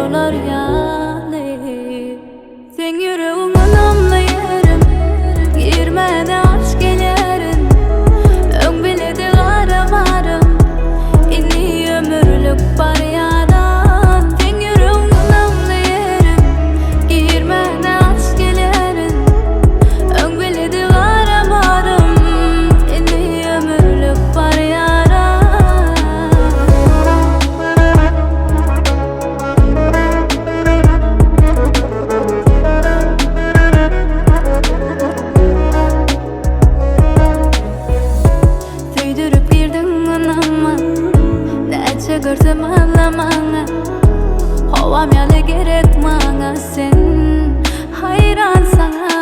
şolar ýaly. Seň ýüregiň ynamly ýerim, Girmäne aç gelýärin. Öň biledi gara barym, Indi ömürlik barýaran. Seň ýüregiň ynamly ýerim, Girmäne aç gelýärin. Öň biledi gara barym, Indi ömürlik barýaran. Söýdürip girdiň ynama, Näçe görsem allamaňa, Howam ýaly gerek maňa sen, Haýran saňa.